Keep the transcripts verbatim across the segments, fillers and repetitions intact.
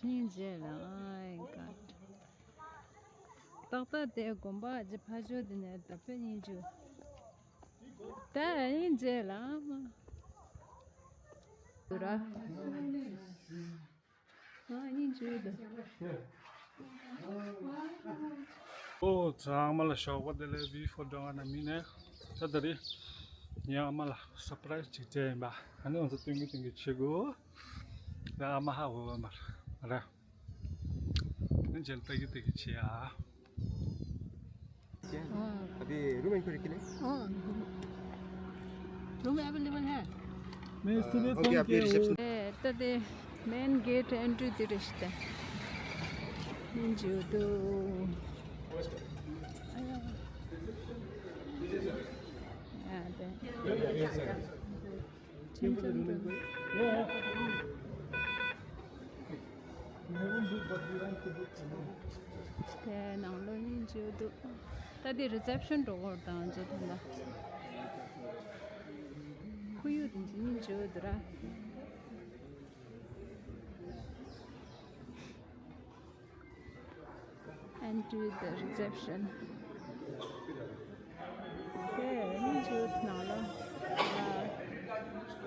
སྙིང་རྗེ་ལ། ཨའི་ག་ཏག་ཏག་དེ་དགོན་པ་ཅི་ཕ་ཇོ་དེ་ནས་ད་དཔེ་སྙིང་རྗེ། ད་སྙིང་རྗེ་ལ་མ། དུ་ར། ཨ་སྙིང་རྗེ་དུ། ཨོ་ཚང་མ་ལ་ཞོགས་པ་བདེ་ལེགས། བི་ཧྥོར་འགྲོ་བ་ན་མི་ནས་ད་ད་རེད། ངའི་ཨ་མ་ལ་སར་པ་རའི་སི་ཅིག་སྤྲད་ཡིན་པ། ཨ་ནི་ང་ཚོ་སྟོན་གི་སྟོན་གི་བྱེད་དགོས། ད་ཨ་མ་ཧ་གོ་བ་མ་རེད། ཨ་ནི་རྗེས་ལ་ལྟ་གི་ལྟ་གི་བྱེད་ཨ། अभी room inquiry के लिए। हाँ, रूम अवेलेबल है। मैं सुबह ओके, फोन आपके किया, रिसेप्शन वो ད་དེ་མེན་གེ་ཊི་ཨེན་ཊི་རི་དེ་རེད་ཤི་ད། མིན་ཇུ་དུ། ཨ་ཡ། ཨ་དེ། ཆེན་ཆེན་དུ། དེ་ནང་ལོགས་ནས་འཇུ་འདུག་ད་དེ་རི་སེབ་ཤན་འགྲོ་གོ་དང་འཇུ་དང་ད། ཁོར་ཡུག་དེ་འཇུ་ནས་འཇུ་འདུག་ར། Enter the reception. Okay, ནང་ལ།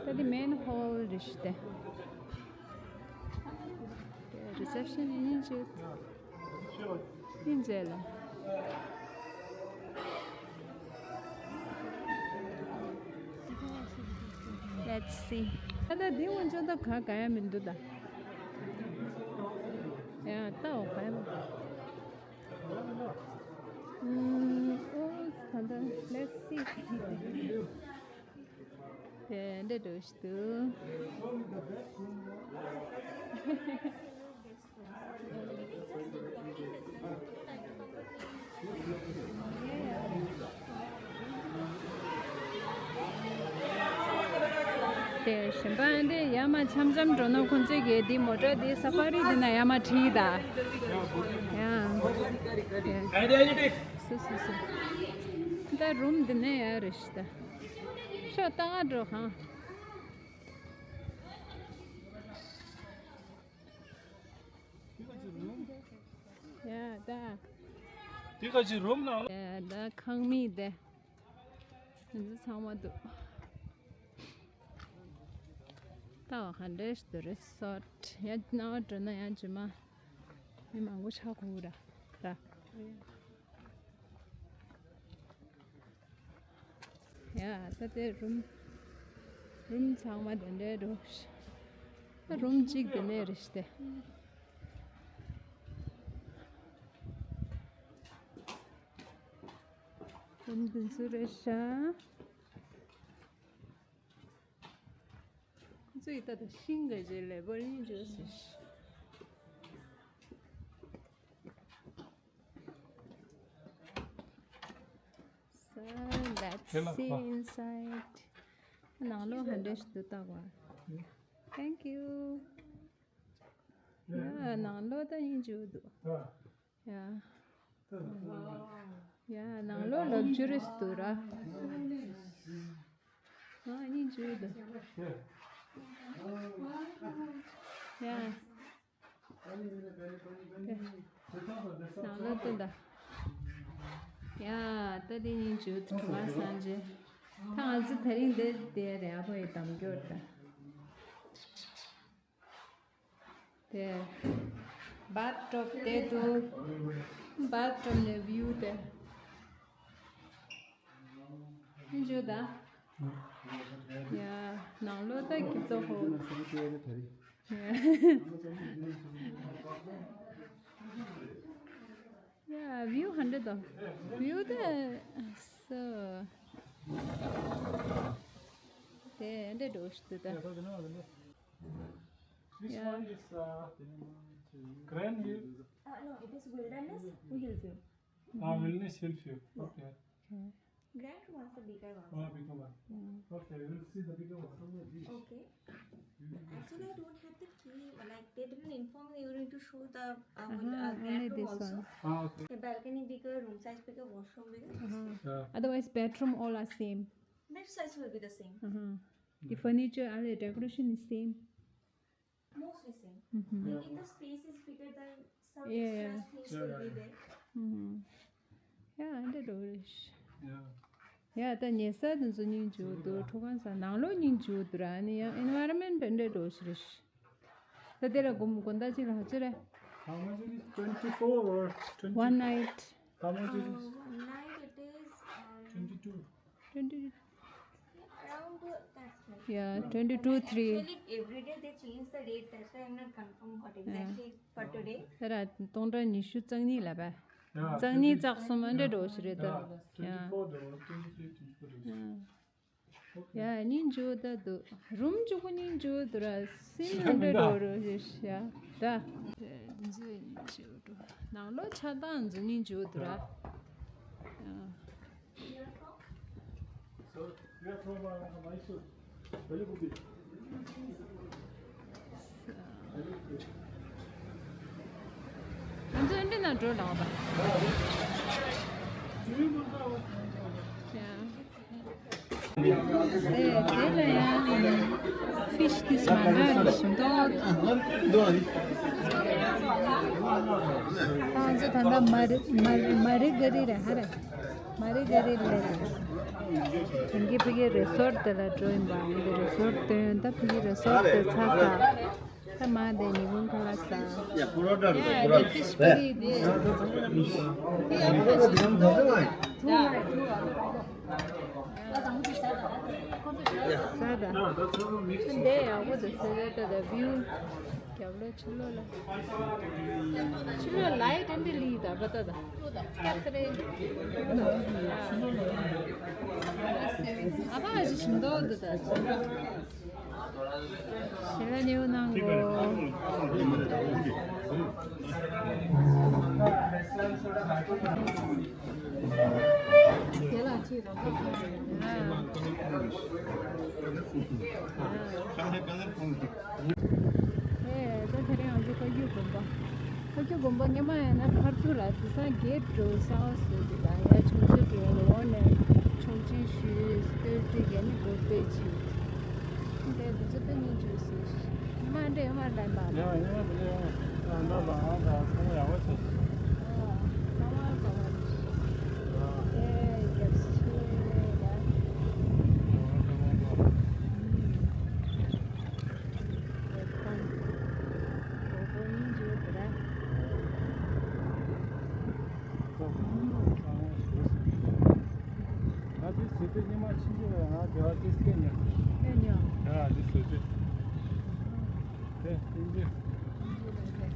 ད་དེ་མེན་ཧོལ་རེད་ཤི་ཏེ། རི་སེབ་ཤན་ནས་ཉིན་བྱེད། ཉིན་བྱེད་ལ། Let's see. ད་ལྟ་འདི་སྔོན་ཆད་ད་ག་ག་ཡ་མི་འདུག་ད། ཡ་ད་འོ་ག་ཡ་མི་འདུག་ཨོ་ད་ལྟ་let's see. དེ་འདྲ་འགྲོ་ཞིག་འདུག་དེ་གཞན་པ་འདི་ཡར་མར་འཆམ་འཆམ་འགྲོ་ན་ཁོང་ཚོས་གི་འདི་མོ་ཊ་འདི་སཱ་ཕ་རི་འདི་ན་ཡར་མར་ཁྲིད་ད། ཡ། སུ་སུ་སུ། ད་རུམ་འདི་ནས་ཡར་རེ་ཞིག་ད། ཤོག་ད་ག་འགྲོ་གང་། ཡ་ད། དེ་ག་ཅི་རུམ་ནང་ལ། ཡ་ད་ཁང་མིག་དེ། འདི་ཚང་མ་འདུག་ད་བ་ག་འདྲ་ཞིག་འདུག་རི་སོར་ཊི། ཡ་ན་བ་འགྲོ་ན་ཡང་ཇི་མ། མི་མང་པོ་ཆགས་ཁུག་ར། ར། ཡ་ད་དེ་རུམ། རུམ་ཚང་མ་དེ་འདྲའི་འདུག་ད་རུམ་གཅིག་དེ་ནས་རེད་ཤི་ཏེ། རུམ་དེ་ཚོ་རེད་ཤག་ཁོ་ཚོས་ད་ལྟ་ཤིང་ག་རྗེས་ལས་པར་ཡིན་འཇོག་ཟེར། So let's see inside. ནང་ལོགས་ག་འདྲ་ཞིག་འདུག་ལྟ་དགོས། Thank you. ཡ་ནང་ལོགས་ད་ཡིན་འཇོག་འདུག་ཡ། ཡ་ནང་ལོགས་ལག་ཇུ་རི་སི་འདུག་ར། ཨ་ཡིན་འཇོག་འདུག་ཡ། ནང་ལོགས་སྟོན་ད། ཡ་ད་དེ་ཉིན་བྱུས་གྲོ་མ་སང་རྗེས། ད་ང་ཚོ་དེ་རིང་འདིར་བསྡད་རེད། ཨ་ཕ་ཡི་འདམ་སྐྱོར་ད། དེ། བཱཐ་ཊོབ་དེ་འདུག་བཱཐ་ཊོབ་ནས་བིའུ་དེ། ཨིན་ཇོ་ད། ཡ། ནང་ལོགས་ད་སྐྱིད་པོ་ཧོ། ཡ། ཡ། བིའུ་ཧན་འདྲ་དང་། བིའུ་ད། སོ། དེ་འདྲ་འགྲོ་ཤི་ད། This one is, uh, Grand Hill. Uh, no, it is Wilderness Hillview. Ah, Wilderness Hillview. Okay. Grand wants the bigger one. Oh, bigger one. Mm. Okay, we'll see the bigger one. Okay. Actually, I don't have the key. Like, they didn't inform me you need to show the, uh, uh-huh, uh, grand only room this also. One. Ah, okay. The balcony bigger, room size bigger, washroom bigger. Uh-huh. Yeah. Otherwise, bedroom all are same. Bed size will be the same. Uh-huh. The furniture and the decoration is same. Most recent. Mm-hmm. Yeah. If the space is bigger, then some yeah, extra yeah. Things yeah, will yeah. Be there. Mm-hmm. Yeah, འདི་འགྲོ་རེད། Yeah. Yeah, ད་ཉལ་ས་དེ་ཚོ་སྙིང་རྗེ་པོ་འདུག་ཁྲུས་ཁང་ས་ནང་ལོགས་སྙིང་རྗེ་པོ་འདུག་ར། ཨ་ནི་ཡང་environment་འདི་འདྲ་འགྲོ་ཞིག་རེད། ད་དེ་ལ་དགོང་དགོང་དག་ཅིག་ལ་ཧ་ཅི་རེད། How much is it? Twenty-four or twenty? One night. How much is it? Uh, one night it is, um, twenty-two. Twenty. Around, uh, that much. Yeah, twenty-two three. Actually, every day they change the rate. That's why I'm not confirm what exactly for today. ད་ར་སྟོང་ཕྲག་ཉི་ཤུ་རྩ་གཉིས་ལ་བས། Yeah, རྩ་གཉིས་རྩ་གསུམ་འདྲ་འགྲོ་ཞིག་རེད་ད། Yeah, yeah. Twenty-four dollars, twenty-three, twenty-four dollars. Yeah. ཡ། སྙིང་རྗེ་པོ་ད་འདུག་རུམ་གཅིག་པོ་སྙིང་རྗེ་པོ་འདུག་ར། སིམ་འདྲ་འགྲོ་རུ་ཞེས་ཡ། ད་འཛུལ་སྙིང་རྗེ་པོ་འགྲོ། ནང་ལོགས་ཆགས་སྟངས་འཛུལ་སྙིང་རྗེ་པོ་འདུག་ར། ཡ། So, we are from, uh, Mysore. Very good. ང་ཚོ་འདི་ན་འགྲོ་ལགས་པ། ཡ། ཨེ། དེ་ལ་ཡང་ཕིཤ་ཏིས་མ་འདྲ་ཞིམ་ཏོག་ཏོག་ང་ཚོ་ད་ལྟ་མ་རི་མ་རི་མ་རི་ག་རི་རེད་ཧ་རེད། མ་རི་ག་རི་ལ་རེད། དེང་གི་ཕ་གི་རི་སོར་དེ་ལ་འགྲོ་ཡིན་པ། ཡིན་དེ་རི་སོར་སྟོན། ད་ཕ་གི་རི་སོར་དེ་ཚ་ཚ། ད་མ་དེ་ཉི་གུང་ཁ་ལག་ཟ། ཡ། ཕི་ཤི་ཕི་རི་དེ། དེ་ཡག་པོ་ཞིག་འདུག་ཡ། ཟ་ད། འདི་ཡག་པོ་འདུག་ཟེར་རེད་ད། ད་བིའུ། རྒྱབ་ལོགས་ཕྱི་ལོགས་ལ། ཕྱི་ལོགས་ལའི་ཊི་འདི་ལི་ད་ག་ད་ད། ཀྱ་ཏ་རེ། ཨ་ཕ་ཞིག་ཞིམ་མདོག་འདུག་ད། ཞེ་ལ་ཉེའུ་ནང་གོ། དེ་ལ་ཅི་ར་ད། ཨེ། ད་དེ་རིང་ང་ཚོ་བཀའ་བརྒྱུད་དགོན་པ། བཀའ་བརྒྱུད་དགོན་པ་སྔོན་མ་ཡིན་ན་ཕར་ཚུར་ལ་དེང་སང་གེ་ཊི་འགྲོ་གསར་པ་བཟོས་འདུག་ད་ཡ་ཆུང་ཆུང་འགྲོ་ཡ་ལ་འོག་ནས་ཆོག་མཆན་ཞུས། སྟོད་ཀྲི་གས་ནི་སྒོ་ཕྱེ་བྱས། འདི་འདི་ཚོ་དཔེ་སྙིང་རྗེ་ཟེར། ཉི་མ་འདྲ་ཡོད་མ་རེད་ལབ་པ། ཡང་ཡང་མི་འདྲ་ཡང་ད་ད་ང་ཚང་མ་ཡག་པོ་བྱས། ཨ། ཚང་མ་ཚང་མ་རེད། ཨེ། རྒྱབ་ཤེས་ལ། ད་འདི་ཟེར་ཏེ་ཉི་མ་ཕྱིན་ཆད་ང་དེ་བ་དེ་སྐད་ཉན། སྐད་ཉན། ཡ། འདི་ཟེར་ཏེ། དེ་ཡིན་གྱི།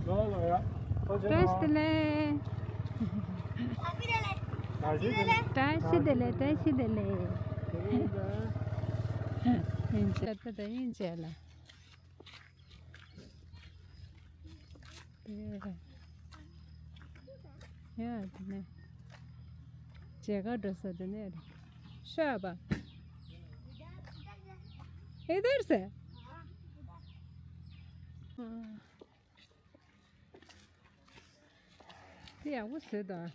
ལོ་ལོ་ཡ། བཀྲ་ཤིས་བདེ་ལེགས། བཀྲ་ཤིས་བདེ་ལེགས། བཀྲ་ཤིས་བདེ་ལེགས། བཀྲ་ཤིས་བདེ་ལེགས། ཡིན་ཆད་ད་ད་ཡིན་ཆད་ལ། དེ་ཡ་དེ་ནས་མཇལ་ཁ་འགྲོ་ས་དེ་ནས་རེད། ཤོད་པ། ཨེ་དར་སེ། དེ་ཡག་པོ་བཟོས་འདུག་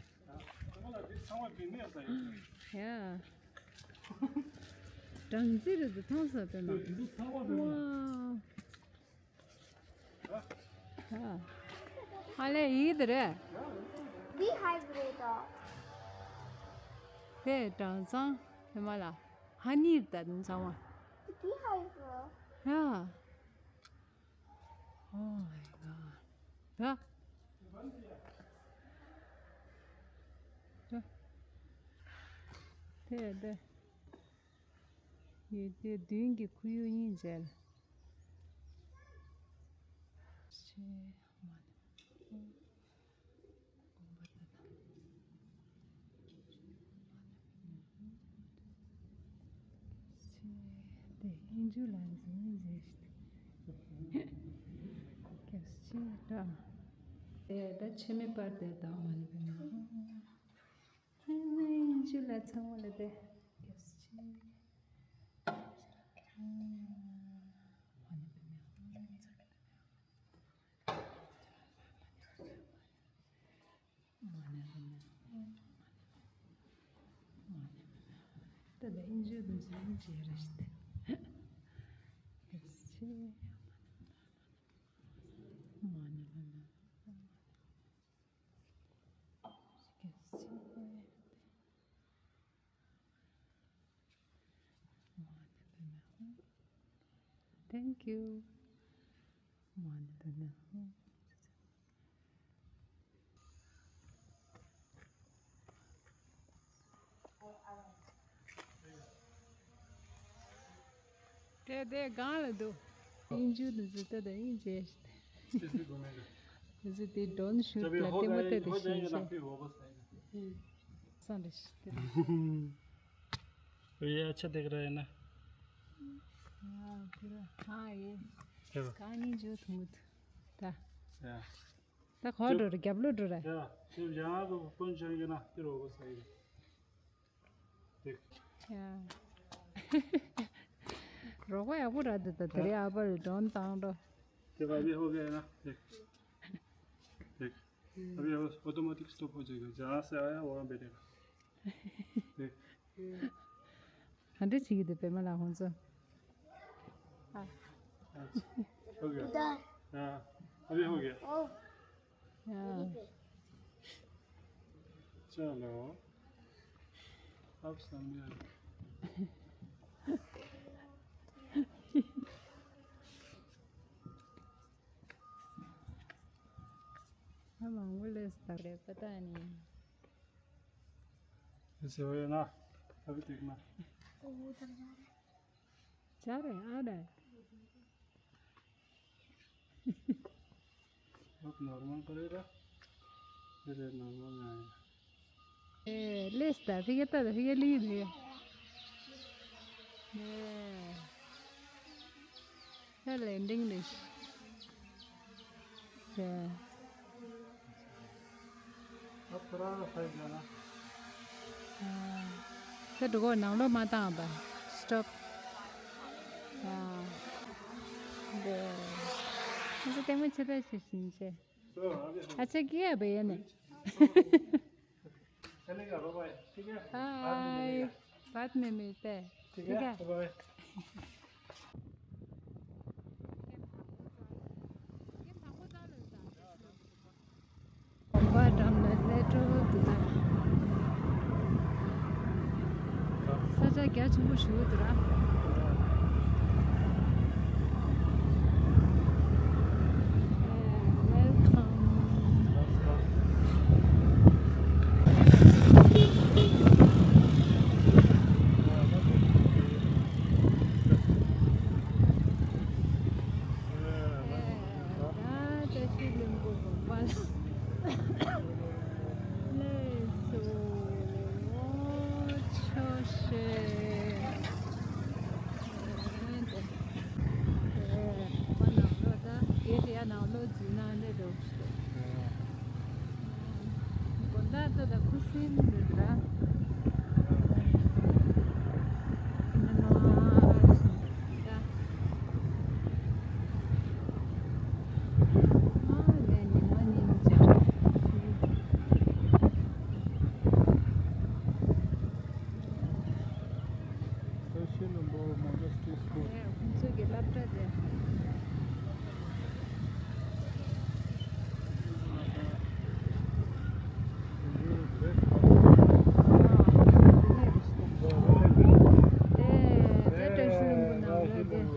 ཡ། སྦྲང་རྩི་རེད་འདུག་མཐོང་སོང་དེ་ན། ཝའོ། ཨ་ལས་ཡིད་རེད། Beehive རེད་ད། དེ་སྦྲང་ཚང་དེ་མ་ལ་ཧ་ནི་ད་དུང་ཚང་མ། Beehive རེད། ཡ། Oh my god. ད། ད། དེ་དེ། ཡོད་དེ་མདུན་གྱི་ཁོར་ཡུག་གཉིས་མཇལ། ཆེ། མ་ནི། དེ་ཨིན་ཇུ་ལ་འཛིན་མཛད་ཤིག་སྐྱབས་ཆེ་ད། དེ་ད་ཕྱི་མི་པར་དེ་དང་མ་ནི་པའི་མི། ཨིན་ཇུ་ལ་ཚང་མ་ལ་དེ་སྐྱབས་ཆེ། མ་ནི་པའི་མི། ད་ལྟ་ཨིན་ཇུ་དང་ཇི་ལིན་བྱས་རེད་ཤི་ཏེ། ཡ་ཤི། Thank you. མ་ཎི་དང་ནི། དེ་དེ་གང་ལ་འདུག་དབྱིན་ཇི་དུ་ཟི་ཏ་དང་དབྱིན་ཇི་ཞིག་དེ་ཟི་དེ་ཌོན་ཤུ་ལ་ལྟད་མོ་བལྟས་དེ་ཤེས་ཤེས། སང་རེ་ཞིག་དེ། ཡ་ཆ་དེ་ག་ར་ཡིན་ན། ཡ་ཁྱེད་ར་ཧ་ཡེ། ཁྱེད་ར། གང་ཉིན་ཇོ་ཐུང་གུ་ད། ཡ། ད་ག་བ་འགྲོ་རེད། རྒྱབ་ལོགས་འགྲོ་རེད། ཡ། ཁྱེད་ཡང་ང་དཔོན་ཆེན་གྱི་ན་ཁྱེད་རོགས་གོ་ས་ཡིན། དེ། ཡ། རོགས་པ་ཡག་པོ་ར་འདུག་ད་དེ་རིང་ཨ་ཕར་ཌོན་བཏང་འགྲོ། དེ་བ་མི་ཧོ་གེ་ན་དེ། དེ། अभी वो automatic stop हो जाएगा। जहाँ से आया वहाँ बैठेगा। देख। ག་འདྲ་བྱེད་ཀྱི་འདུག་པད་མ་ལགས་ཁོང་ཚོ། ཨ། अच्छा। हो गया। हाँ। अभी हो गया। ཡ། चलो। अब सामने आ गया। ང་མང་པོ་སླེབས་ད་རེད་པ་ད་ནི། ऐसे हो गया ना। अभी देखना। जा रहे हैं, आ रहा है। बहुत नॉर्मल करेगा। फिर नॉर्मल में आएगा। ए, लेस्ता, fíjate, fíjate, fíjate. ए, चल, एंडिंग नहीं। ए। अब थोड़ा सा साइड जाना। ཁྱེད་འགྲོ་གོ་ནང་ལོགས་མ་བཏང་པ། སི་ཊོབ། ཡ། འདི། ཁྱེད་ཚོ་ལྟད་མོ་ཆེ་ལྟ་ཞིག་ཕྱིན་ཆད། तो अभी हम ཨ་ཅག་གིས་ཡ་བས་ཡ་ནི། चलेगा बाय बाय। ठीक है। बाद में मिलेगा। बाद में मिलते हैं। ठीक है। ठीक है। Bye bye. གོམ་པ་འགྲམ་ལ་སླེབས་འགྲོ་འདུག་ད། ས་ཆ་རྒྱ་ཆེན་པོ་ཞིག་འདུག་ར། Welcome. ད་བཀྲ་ཤིས་ལྷུན་པོ་དགོན་པ་ལ་སླེབས་སོང་། ཆོག་ཤེས། ཨེ། ཁོ་ནང་ལོགས་ད་དེ་རེད་ཡ། ནང་ལོགས་འཛུལ་ན་འདྲ་འདུག་དགོན་བདག་ཚོ་ལ་ཁུ་སིམ་རེད་འདུག་ར། ཨ་ལས་ཉི་མ་ཉིན་བྱེད། ཁྱེད་ཚོ་གི་སློབ་གྲྭ་རེད། དེ་དེ་བཀྲ་ཤིས་ལྷུན་པོ་ནང་ལོགས་དེ།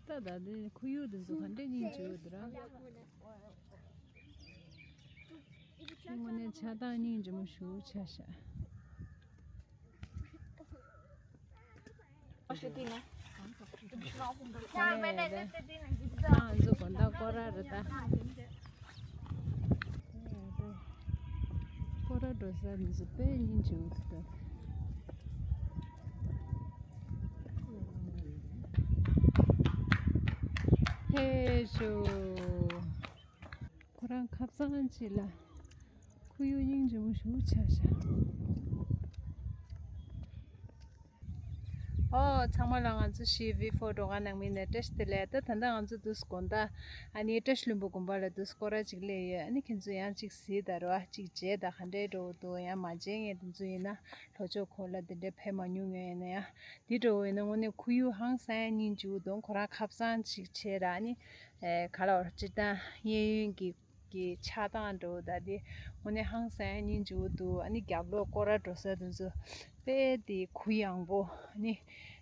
ད་ད་དེ་ཁོར་ཡུག་དེ་ཚོ་ག་འདྲ་སྙིང་རྗེ་པོ་འདུག་ར། དངོས་གནས་ཆགས་སྡང་སྙིང་རྗེ་མོ་ཞེ་པོ་ཆགས་ཤག་ང་ཚོ་དགོང་དག་སྐོར་ར་རེད་ད། སྐོར་ར་འགྲོ་ས་མི་ཚོ་དཔེ་སྙིང་རྗེ་པོ་འདུག་ད། ཧེ་ཤོ། ཁོ་རང་ཁབ་གཙང་ཅིག་ལ་ཁོར་ཡུག་སྙིང་རྗེ་མོ་ཞེ་པོ་ཆགས་ཤག་ཨོ། ཚང་མ་ལ་ང་ཚོ་ཤི་ཝི་ཕོར་སྒྲོལ་དཀར་ནང་མི་ནས་བཀྲ་ཤིས་བདེ་ལེགས། ད་ད་ལྟ་ང་ཚོ་དུས་དགོང་དག་ཨ་ནི་བཀྲ་ཤིས་ལྷུན་པོ་དགོན་པ་ལ་དུས་སྐོར་ར་ཅིག་སླེབས་ཡོད། ཨ་ནི་ཁྱེད་ཚོ་ཡང་ཅིག་གཟིགས་ད་རོ། ཨ་ཅིག་མཇལ་ད་ག་འདྲའི་འགྲོ་འདུག་ཡང་མ་མཇལ་མཁན་དེ་ཚོ་ཡིན་ན། ལྷོ་ཕྱོགས་ཁོ་ལ་དེ་འདྲའི་ཕེབས་མ་མྱོང་མཁན་ཡིན་ན་ཡང་། དེ་འདྲ་བོ་ཡིན་ན་དངོས་གནས་ཁོར་ཡུག་ཧང་སང་སྙིང་རྗེ་པོ་འདུག་ཁོ་རང་ཁ་སང་ཅིག་བྱས་ར་ཨ་ནི། ཨེ་ག་ལ་བར་སྤྱིར་བཏང་གཡས་གཡོན་གྱི་གི་ཆགས་སྟངས་འགྲོ་ད་དེ་དངོས་གནས་ཧང་སང་སྙིང་རྗེ་པོ་འདུག་ཨ་ནི་རྒྱབ་ལོགས་སྐོར་ར་འགྲོ་ས་དེ་ཚོ་དཔེ་དེ་གུ་ཡངས་པོ། ཨ་ནི་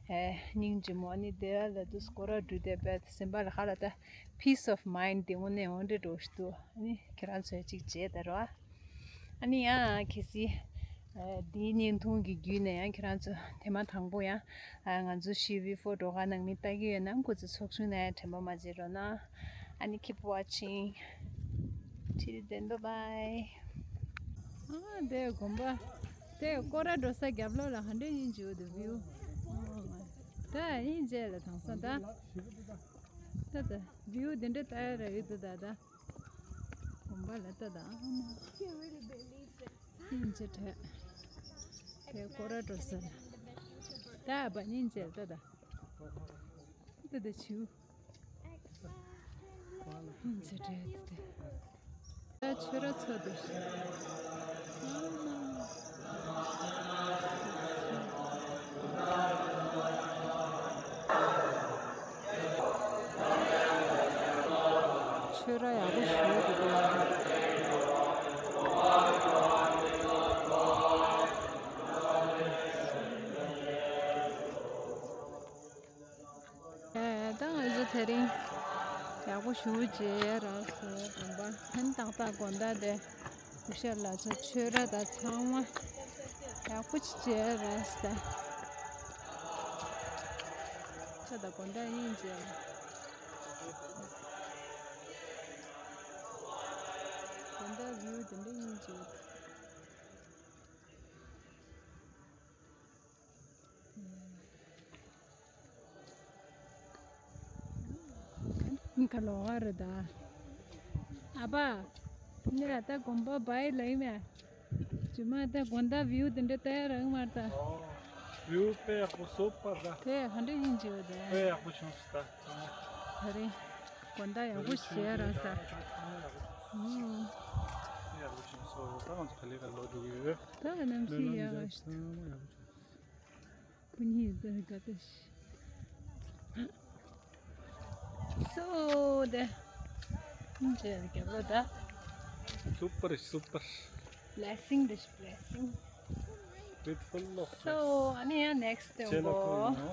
ཨེ་སྙིང་རྗེ་མོ། ཨ་ནི་དེ་ལ་དུས་སྐོར་ར་འགྲོ་དེ་དཔེ་སེམས་པ་ལ་ཧ་ལ་ད་peace of mind དེ་དངོས་གནས་འོ་འདྲ་འགྲོ་ཞིག་འདུག་ཨ་ནི་ཁྱེད་རང་ཚོས་ཅིག་བྱས་ད་རོ། ཨ་ནི་ཡང་གལ་སྲིད་ཨ་འདིའི་བརྙན་ཐུང་གི་བརྒྱུད་ནས་ཡང་ཁྱེད་རང་ཚོ་ཐེངས་མ་དང་པོ་ཡང་ཨ་ང་ཚོ་ཤི་ཝི་ཕོར་སྒྲོལ་དཀར་ནང་མི་ལྟ་གི་ཡོད་ན་སྐུ་ཚེ་ཚོགས་ཆུང་ནས་དྲན་པ་མ་བརྗེད་རོགས་གནང་། ཨ་ནི་keep watching. Till then, bye bye. ཨ་དེ་དགོན་པ་དེ་སྐོར་ར་འགྲོ་ས་རྒྱབ་ལོགས་ལ་ག་འདྲས་སྙིང་རྗེ་པོ་འདུག view. ད་ཡིན་རྗེས་ལ་དྭངས་ས་ད། ད་ད་view དེ་འདྲས་ལྟ་ཡ་ར་ཡོད་འདུག་ད་ད། དགོན་པ་ལ་ལྟ་དང་། སྙིང་རྗེ་བྲལ། དེ་སྐོར་ར་འགྲོ་ས་ལ། ད་བ་སྙིང་རྗེ་ལྟ་དང་། ལྟ་དང་བྱིའུ། སྙིང་རྗེ་བྲལ་དེ། ད་ཆོས་ར་ཚོ་དེ། ཆོས་ར་ཡག་པོ་ཞུ་གི་འདུག་ཨེ། ད་ང་ཚོ་དེ་རིང་ཡག་པོ་ཞུ་བྱས་ར་སོ་དགོན་པ་ཧན་ཏག་ཏག་དགོན་བདག་དེ་སྐུ་ཞབས་ལ་ཚོ་ཆོས་ར་ད་ཚང་མ་ཡག་པོ་ཅིག་བྱས་ར་ས། ད་ད་དགོན་བདག་ཡིན་བྱས། དགོན་བདག་view དེ་འདྲ་ཡིན་བྱས། ཁ་ལོ་བ་རེད་ད། ཨ་ཕ། ནི་ར་ད་དགོན་པ་བའི་ལ་ཡིན་མེད། ཇི་མ་ད་དགོན་ད་view དེ་འདྲ་ལྟ་ཡ་རག་མ་རེད་ད། view དཔེ་ཡག་པོ་སོ་པ་ད། དེ་ག་འདྲ་ཡིན་ཅི་བ་ད། དཔེ་ཡག་པོ་བྱུང་སོང་ད། ད་རེད། དགོན་ད་ཡག་པོ་ཞིག་བྱས་ར་ས། ཨུམ། དཔེ་ཡག་པོ་བྱུང་སོང་ད་ང་ཚོ་ག་ལེ་ག་ལོ་འགྲོ་གི་ཡོད། ད་གནམ་གཤིས་ཡག་ག་ཞིག་ད། ཁོ་གཉིས་ད་དགའ་ད་ཤི། སོ་དེ། ཨིན་ཇི་རྒྱབ་ལོ་ད། Super, super. Blessing དེ་ཤི་blessing. Beautiful ལོ། སོ་ཨ་ནི་ཡང་next དེ་ཅེ་ལོ་འགོ། ཁོ་ཡིན་ནོ།